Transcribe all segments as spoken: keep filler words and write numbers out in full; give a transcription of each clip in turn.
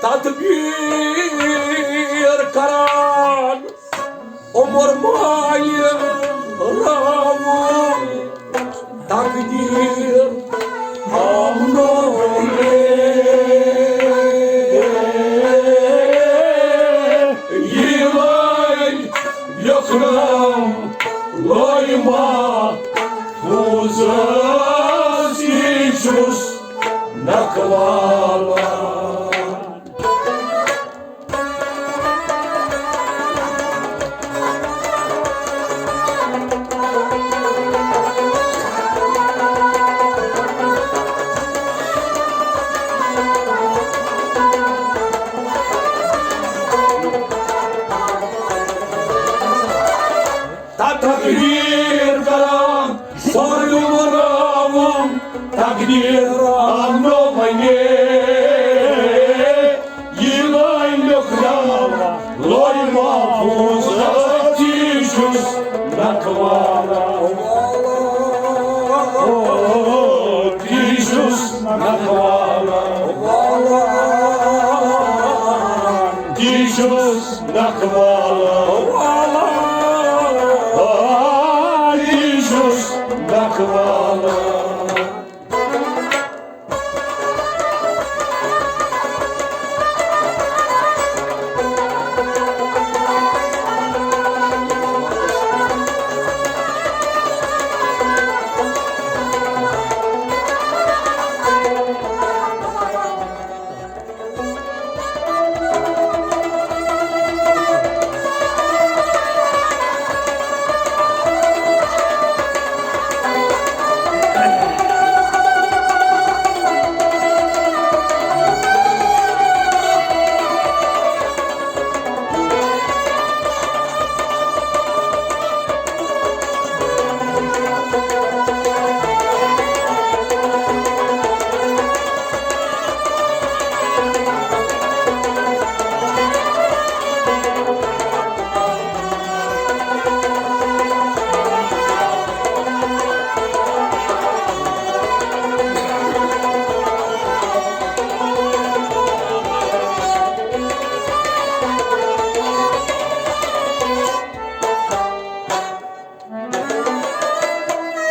تدبیر کران عمر مایہِ راوُن، تقدیر آمنو یہِ لٲگۍ لیکھنم لوے محفوظس، یہِ چھُس نکھوالان۔ تقدیر کران سٲلِم راوُن، تقدیر آمنو ونے۔ یہِ لٲنۍ لیوٚکھ ناو لوے محفوظ، یہِ چھُس نکھوالان۔ او، یہِ چھُس نکھوالان۔ یہِ چھُس نکھوالان۔ آ، یہِ چھُس نکھوالان۔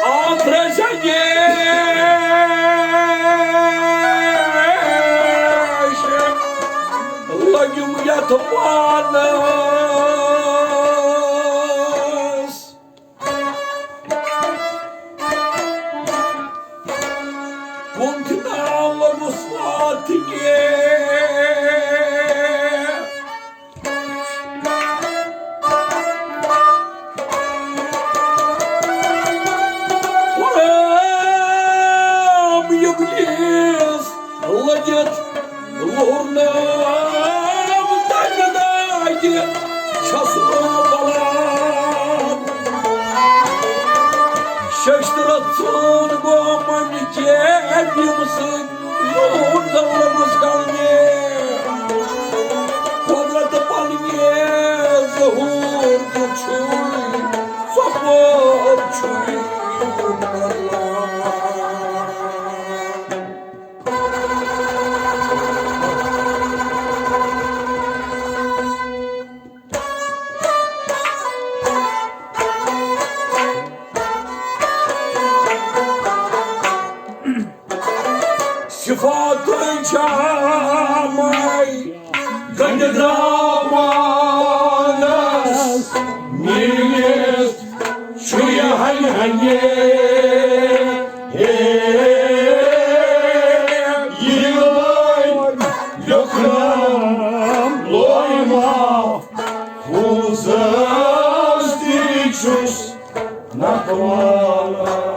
آ ترٛےٚ جنگے لٔگِم یَتھ پانَس۔ کُن تہِ ناو لوٚگُس واتہِ کینٛہہ۔ غلام ابلیس لٔگِتھ لوٚرنم تَمہِ دادِ چھَس بہٕ بلان۔ ششترس ژٲن گوٚو منہِ کیب یِم سۭتۍ لوٗر زلمس گلنہِ۔ قۄدرت پننہِ ظہوٗر تہِ چھُے، ژۄپٲرۍ چھُے۔ صفات جامع گنڈ دامانس میٖٹھۍ چھُ یہِ ہنہِ ہنہِ۔ ہے، یہِ لٲنۍ لیوٚکھنم لوے محفوظس، تہِ چھُس نکھوالان۔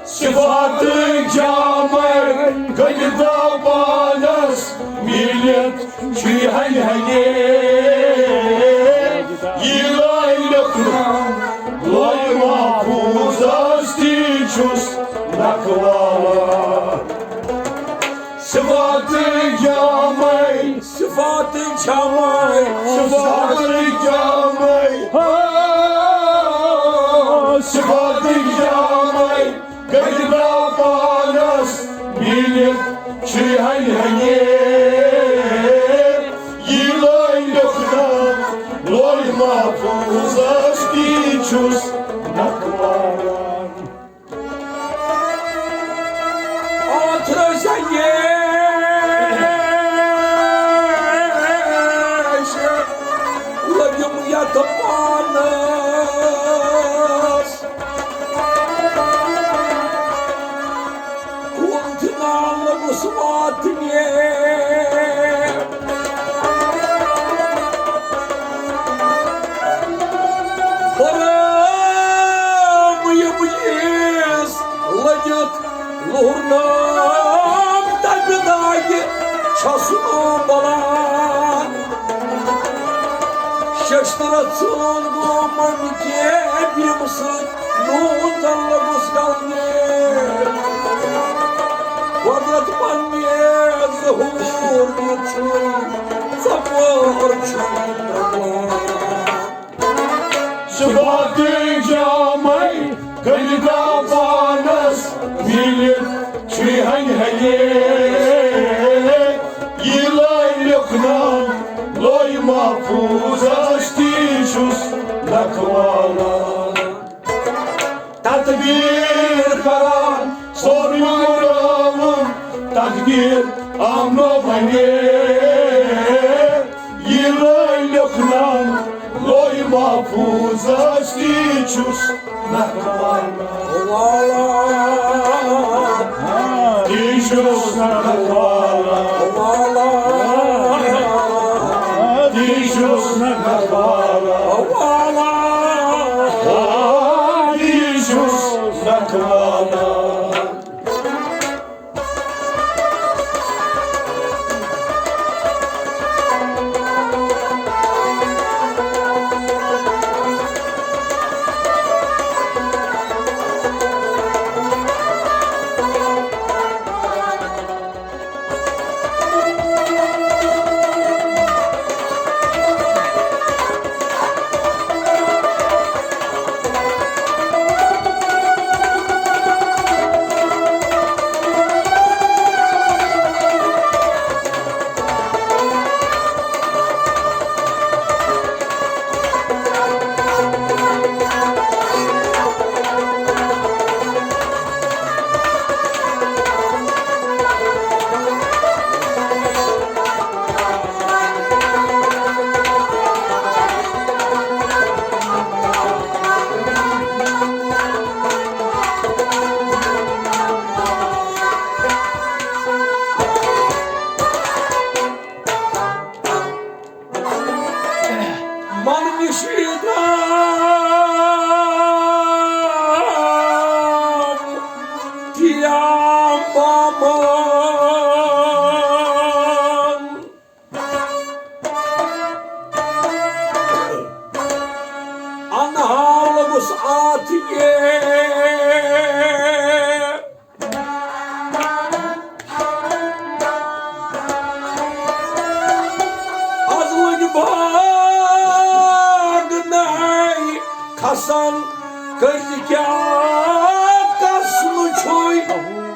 صفات جامع گنڈ دامانس میٖٹھۍ چھُ یہِ ہنہِ صفات جامع، صفات جامع، صفات جامع، صفات جامع، گٔے پانس میٖلِتھ چھُ ہنہِ ہنہِ۔ یہِ لٲنۍ لیوٚکھ ناو لوح محفوظس، تی چھُس نکھواران۔ آتھرس ییش لٔگِم یتھ پانس۔ کُن تہِ ناو لوٚگُس واتنہِ۔ حرام یِم ییٖژ لٔگِتھ لوٚہرنام تَمہِ داغہِ چھَس نہٕ بَلان۔ ششترس ژٲن گوٚو مٔمۍ کیب ییٚمہِ سۭتۍ نوٗن زَن لوٚگُس گَلنہِ۔ قۄدرت پننہِ ظہوٗر دیُت چھُے، ژۄپٲرۍ چھُے پَکان۔ صفات جامع، گٔے پانس میٖلِتھ چھُے ہنہِ ہنہِ۔ یہِ لٲنۍ لیوٚکھ ناو لوح محفوظس، تی چھُس نکھواران۔ تدبیر کران سورُے مُراوُن، تقدیر آمنو بنے۔ یہِ لٲنۍ لیوٚکھ ناو لوح محفوظس، تی چھُس نکھواران۔ تی چھُس نکھواران۔ تی چھُس نکھواران۔ تی چھُس نکھواران۔ من نشیدم تیام بامن. انہار لوٚگُس اتھ یہ. از لٔگۍ باغ نَے کھسان، کٔژِ کیٛاہ قسمہٕ چھُے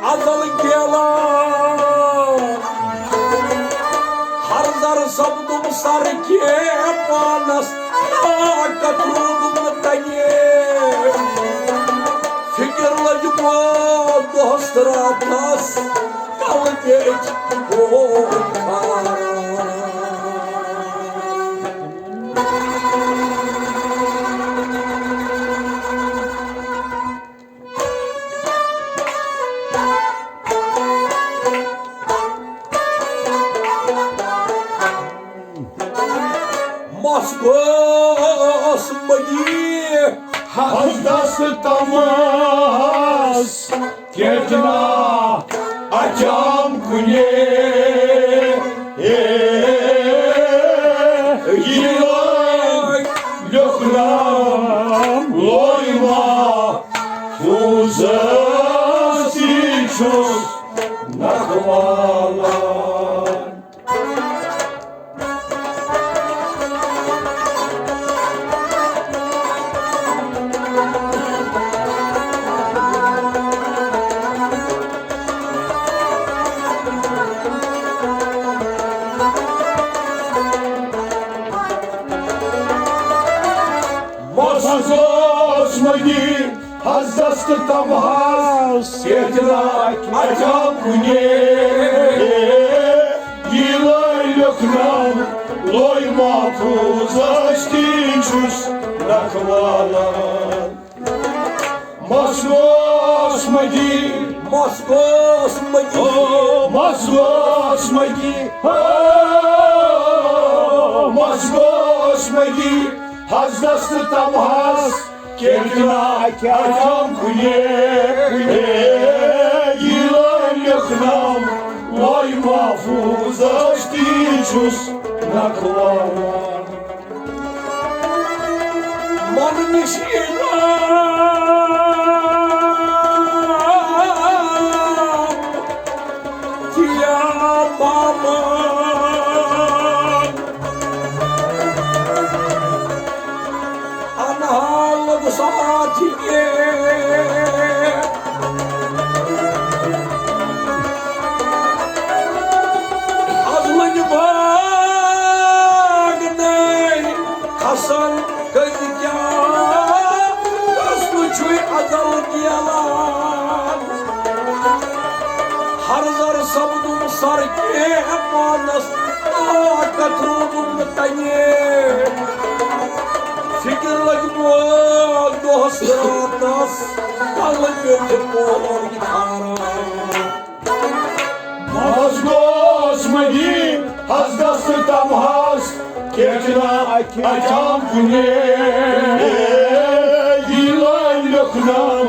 ازل کھیلان. ہر زر سپدُم سر کے پانس، طاقت روٗدُم نہٕ تَنہِ. فِکر لٔج مےٚ دۄہس راتس، کلہٕ بیٚٹھۍ گوٚو خراب. مس گوس مٔدی حسدس تمس، کیٛاہ جناح اچام کُنے. یہِ لٲنۍ لیوٚکھ ناو لوح محفوظس، تی چھُس نکھواران. از دست تمہاس کیتنا اتھام کنے، یہ لوی لکھنم لوی محفوظ اشتی چھس نکوالا۔ مس گوس مدی، مس گوس مدی، مس گوس مدی، مس گوس مدی، حضرت تمہاس کیتنا اتھام کنے، یہ لوی لکھنم لوی محفوظ اشتی چھس نکوالا۔ من نشینا تیا بابا انہا لگ ساتھی از لنج باغ نئی کھسن کٔتۍ کیٛاہ قٕسمہٕ چھُے ازل گیلان۔ ہر زر سپدُم سر کینٛہہ پانس طاقت روٗدُم نہٕ تنے۔ فکر لگہِ مول دۄہس راتس کلہٕ پیٚٹھِ پورٕ کھاران۔ مس گوس مدی، حضرت تمہاس کیتنا اتھام کنے، یہ لوی لکھنم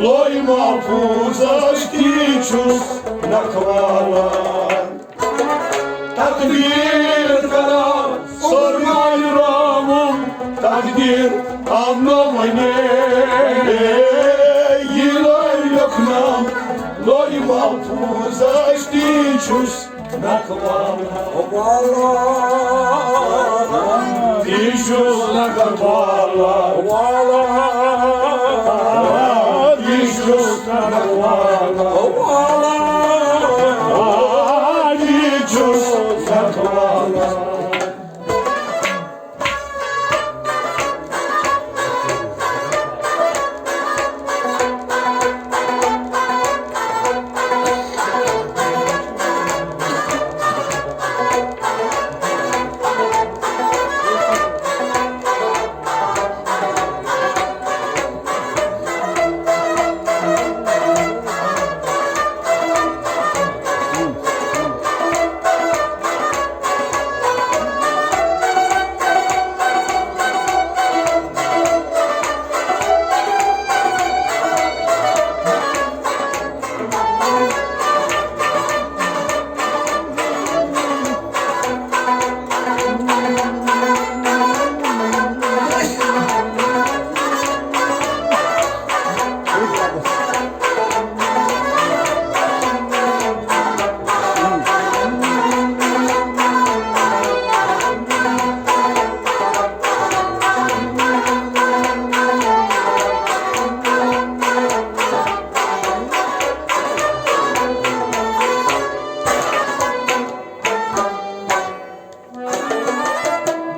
لوی محفوظ اشتی چھس نکوالا۔ تقدیر کران سورمائی رامم، تقدیر آمنو ونے، یہ لوی لکھنم لوی محفوظ اشتی چھس نکوالا۔ والا، یہ چھس نکوالا۔ والا، یہ چھس نکوالا۔ والا، یہ چھس نکوالا۔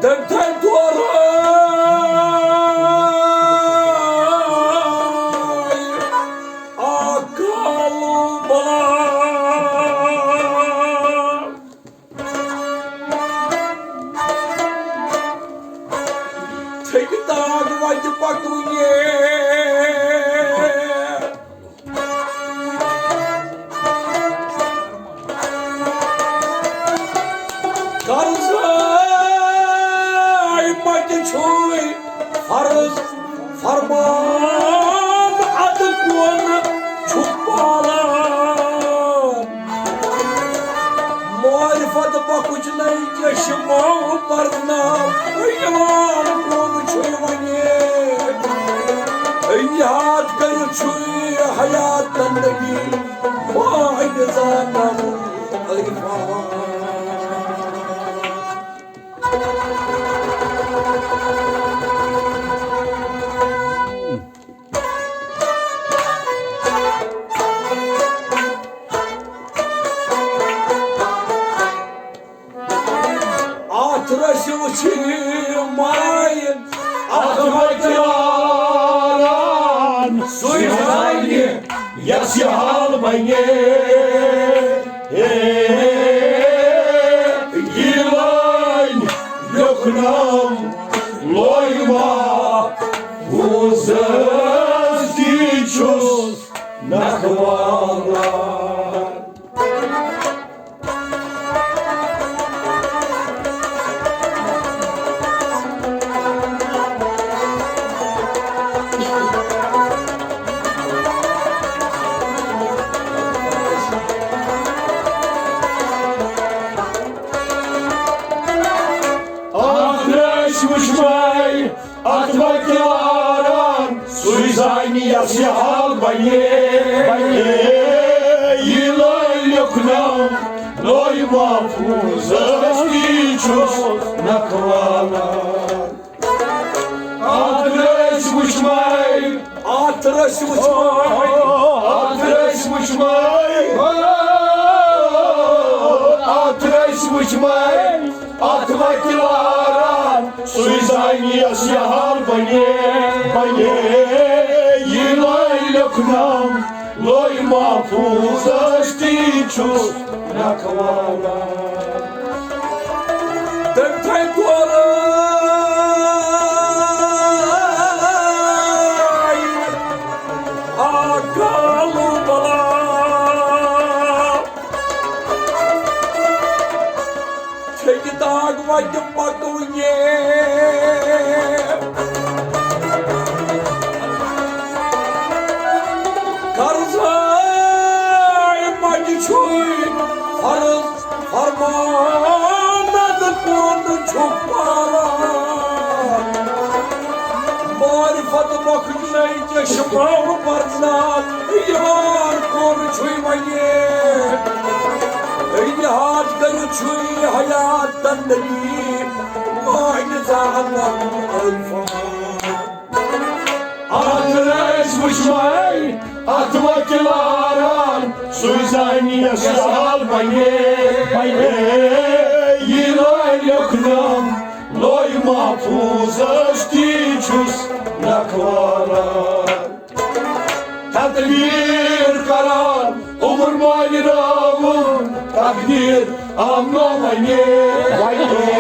دٔپۍ تھَے تورٕ اکھ کالہٕ بلا۔ تھٔکۍ داغ وتہِ پکوٕنہِ۔ قرضے متہِ چھُے فرض فرمان، ادٕ کون چھُ پالان۔ معرفت بخش نئی چشمو پرنا، ایمان کون چھُے ونے۔ یاد کٔرِتھ چھُے حیات زندگی، واحد زانم عرفان۔ اتھ رسیو چھ ماے، اتھ مکران۔ یس یہِ حال بنے، یہِ لٲنۍ لیوٚکھنم لوے محفوظس، تی چھُس نکھوالہ۔ اکھ رٲچھ وٕچھمَے اتھ وقتہِ واران، سُے زانہِ یس یہِ حال بنے۔ بنے۔ یہِ لٲنۍ لیوٚکھنم لوے محفوظس، تی چھُس نکھوالہ۔ اتھ رٲچھ وٕچھمَے، اتھ رٲچھ وٕچھمَے، اتھ رٲچھ وٕچھمَے، اتھ رٲچھ وٕچھمَے، اتھ وقتہِ واران، سُے زانہِ یس یہِ حال بنے، بنے۔ یہِ لٲنۍ لیوٚکھنم لوے محفوظس، تی چھُس نکھوالہ۔ تٔمۍ تھٲے تورٕ آے اکالہٕ بلا۔ چھیٚکہِ داغ وتہِ پکوٕنہِ۔ قرضاے مجہِ چھُے فرض فرمانت کُن چھُ پالان۔ معرفت مۄکھنَے چشمو پرزاد یار کُن چھُے وۄنۍ۔ یاد کٔرِتھ چھُے حیات تندگی مانہِ زانن الفاظ۔ اتھ رٲچھ وٕچھمَے، اتھ وقتہِ واران، سُے زانہِ یس یہِ حال بنے۔ بنے۔ یہِ لٲنۍ لیوٚکھنم لوے محفوظس، تی چھُس نکھوالہ۔ تدبیر کران عمر مانہِ راوُن، تقدیر آمنو ونے۔ ونے۔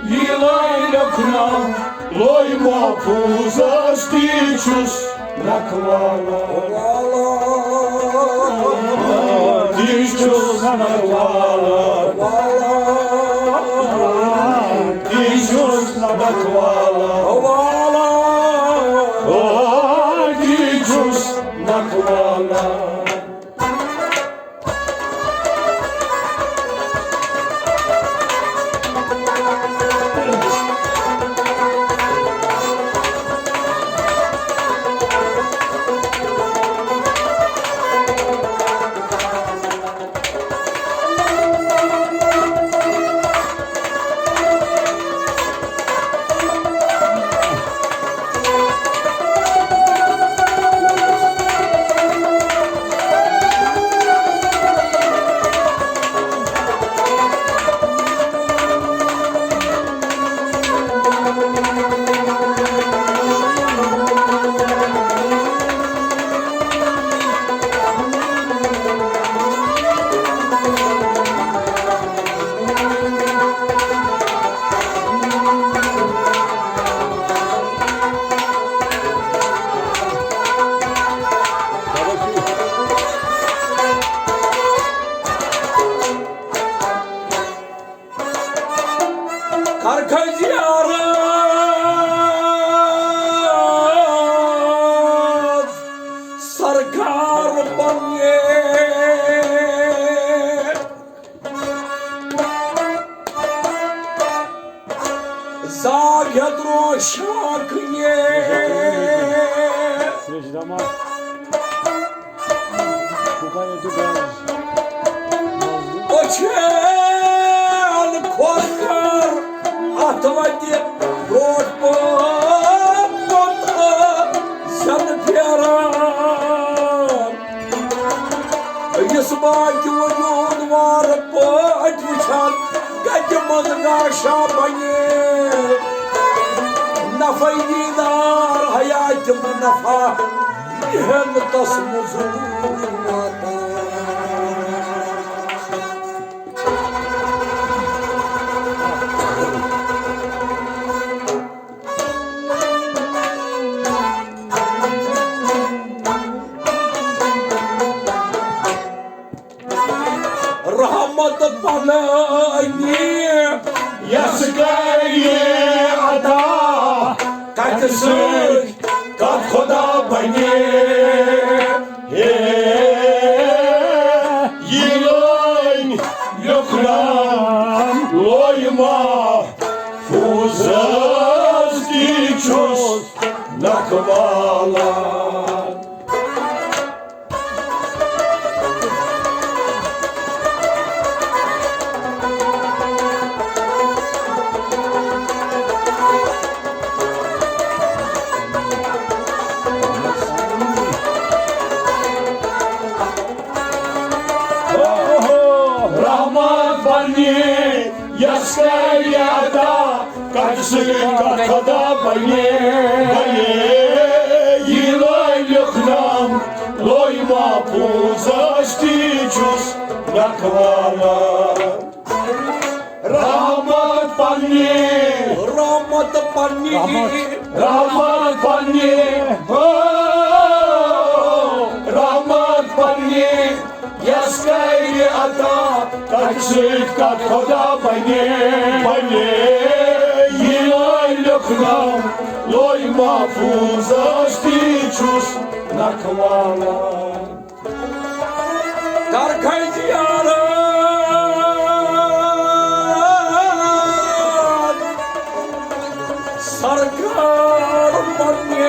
یہِ لٲنۍ لیوٚکھنم لوے محفوظس، تی چھُس نکھوالہ۔ تی چھُس نکھوالہ۔ تی چھُس نکھوالہ۔ تی چھُس نکھوالہ۔ کر کھسہِ عرض سرکار پننہِ۔ زاگ ہیتھ روش شاخ یہ۔ أچھن کھۄر کر اتھ وتہِ برونٛٹھ پتھ زن پھیران۔ یُس باقی وجود وار پٲٹھۍ وٕچھان، کتہِ منٛز گاشا بنہِ نفع دیدار حیات منفع۔ ہٮ۪نہٕ تس مٔزوٗرۍ واتان۔ رحمت پننی یس کرِ عطا، کتہِ سۭتۍ کتھ خدا بنہِ۔ ہے، یہِ لٲنۍ لیوٚکھ نام لوے محفوظس، تی چھُس نکھٕ والان۔ رحمت بنہِ یس کرِ عطا، کتہِ سۭتۍ کتھ خدا بنہِ۔ بنہِ۔ یہِ لٲنۍ لیوٚکھ نام لوے محفوظس، تی چھُس نکھٕ والان۔ رحمت پننہِ، رحمت پننہِ، رحمت پننہِ، ہو، رحمت پننہِ یس کرِ عطا، کتہِ سۭتۍ کتھ خدا بنہِ۔ بنہِ۔ یہِ لٲنۍ لیوٚکھ نام لوے محفوظس، تی چھُس نکھٕ والان۔ کر کھنٛجہِ یارن سرکار پننہِ۔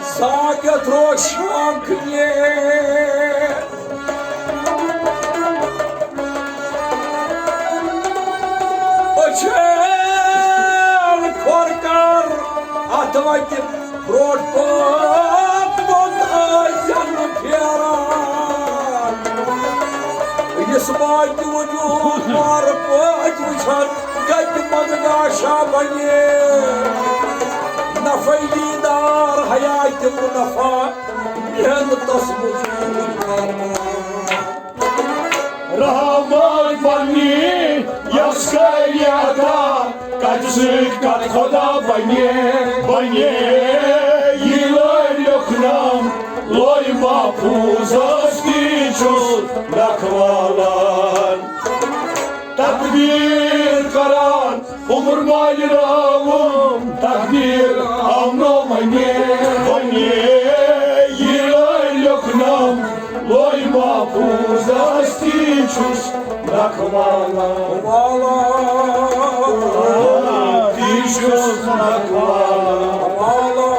ساکت روشن کھنہِ۔ أچھن کھۄر کر اتھ وتہِ برونٛٹھ پتھ بۄن ٲسۍ زن پھیران۔ یُس واتہِ وجود وارٕ پٲٹھۍ وٕچھن، کتہِ منٛز گاشا بنہِ نفع دیدار حیاتِ منفع۔ محنتس مٔزوٗرۍ کران۔ رحمان بنہِ یس کرِ عطا، کتہِ سۭتۍ کتھ خدا بنہِ۔ بنہِ۔ یہِ لٲنۍ لیوٚکھ نام لوے محفوظس، تی چھُس نکھٕ والان۔ تقدیر کران عمر مالہِ راوُم، تقدیر آمنو ونے۔ ونے۔ یہِ لٲنۍ لیوٚکھ نام لوے محفوظس، تی چھُس نکھٕ والان۔ والان۔ تی چھُس نکھٕ والان۔ والان۔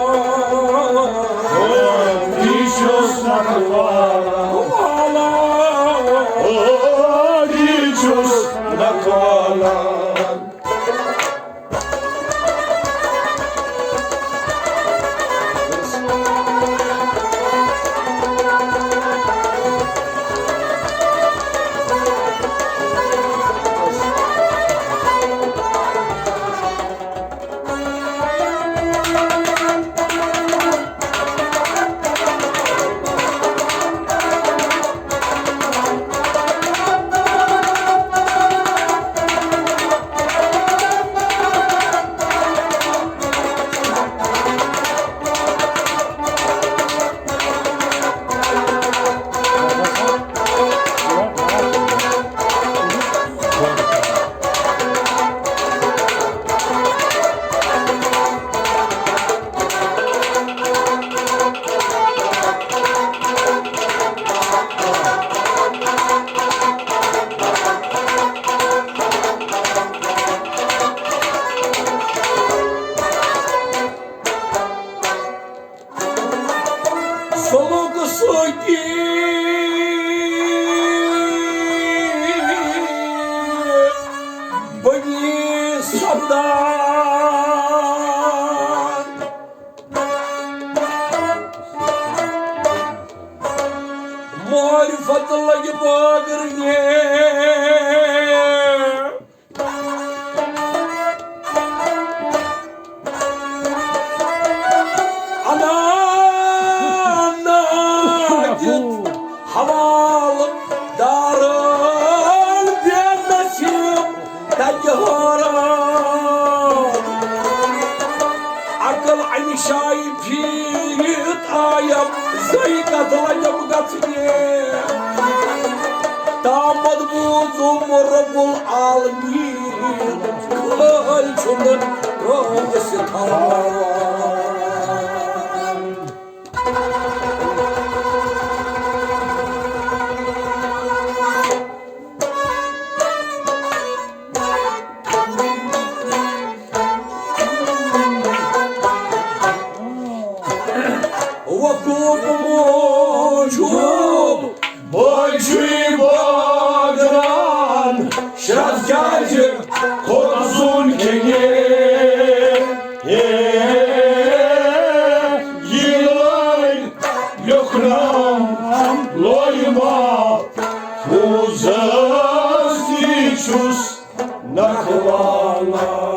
تی چھُس نکھٕ والان۔ والان۔ تی چھُس نکھٕ والان۔ سلوک سۭتی بنی سپدان۔ معرفت لگہِ بٲگرنہِ۔ حوال دارن بے نصیب تتہِ حٲران۔ عقل انہِ شایہِ پھیٖرِتھ آیم، زٕے کتھ لجم گژھنہِ۔ تامتھ بوٗزُم رب العالمین، کٲلۍ چھُنہٕ کٲنٛسہِ تھاوان۔ وقوف موجود، بٲے چھُے بٲگران، شرٛس کیٛازِ کھوٚت زوٗن کھیٚنہِ؟ ہے، یہِ لٲنۍ لیوٚکھناو لوے محفوظس تہِ چھُس نکھٕ والان۔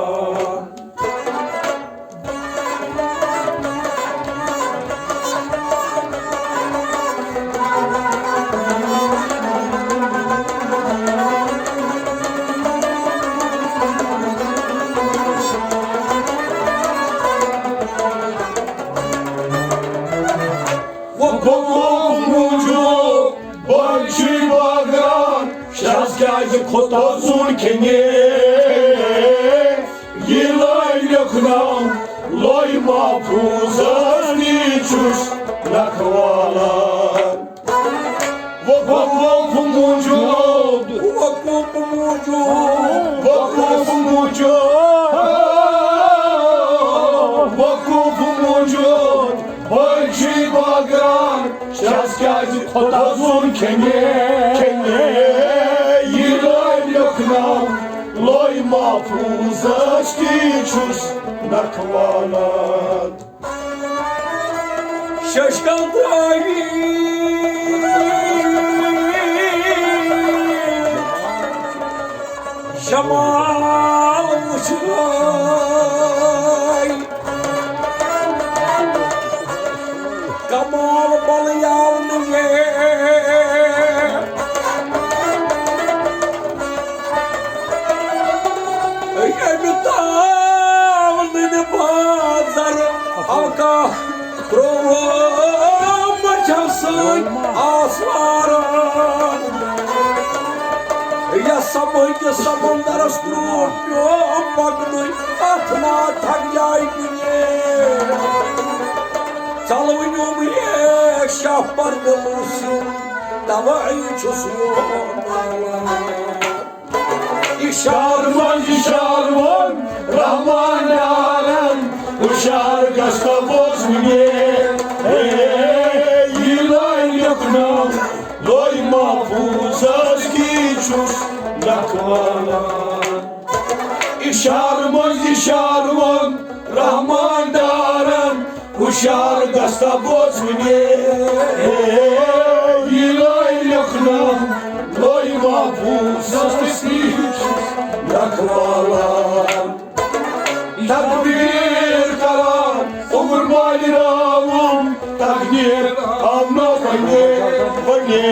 وقوف موجود بٲے چھُے بٲگران، شرٛس کیٛازِ کھوٚت زوٗن کھیٚنہِ؟ یہِ لٲنۍ لیوٚکھناو لوے محفوظس تہِ چھُس نکھٕ والان۔ وقوف موجود، وقوف موجود، وقوف موجود، وقوف موجود، بٲے چھُے بٲگران، شرٛس کیٛازِ کھوٚت زوٗن کھیٚنہِ؟ کھیٚنہِ۔ یہِ لٲنۍ لیوٚکھناو لوے محفوظس تہِ چھُس نکھٕ والان۔ ششکل ترٲوِتھ شمال وٕچھرٲے، کمال بلیاو نہٕ مےٚ۔ ییٚمہِ تام نہٕ مےٚ بازر آو کانٛہہ ترٛووُم مچھو سۭتۍ آسوارن۔ یَتھ سمٲے کِس سمندرس برٛونٛٹھ پیوم پکنُے، اتھ نا تھکھ جایہِ کُنہِ۔ ژلوٕنیوم ریش شاہ پربلو سیُن، توے چھُس یور نالان۔ اشارٕ منٛز اشارٕ ووٚن رحمان یارن، ہُشار گژھ تہٕ بوز وُنہِ۔ ہے، یہِ لٲنۍ لیوٚکھنٲو لوے محفوظس، تی چھُس نکھٕ والان۔ اشارٕ منٛز اشارٕ ووٚن رحمان یارن، ہُشار گژھ تہٕ بوز وُنہِ۔ یہِ لٲنۍ لیوٚکھنٲو لوے محفوظس، تی چھُس نکھٕ والان۔ تکبیر کران عمر مالہِ راوُم، تقدیر آو نہٕ ونے، ونے۔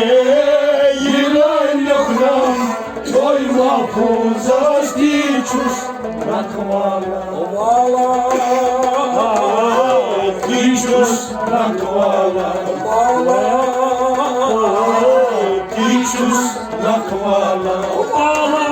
یہِ لٲنۍ لیوٚکھنٲو لوے محفوظس، تی چھُس نکھٕ والان۔ تی چھُس نکھٕ والان۔ تی چھُس نکھٕ والان۔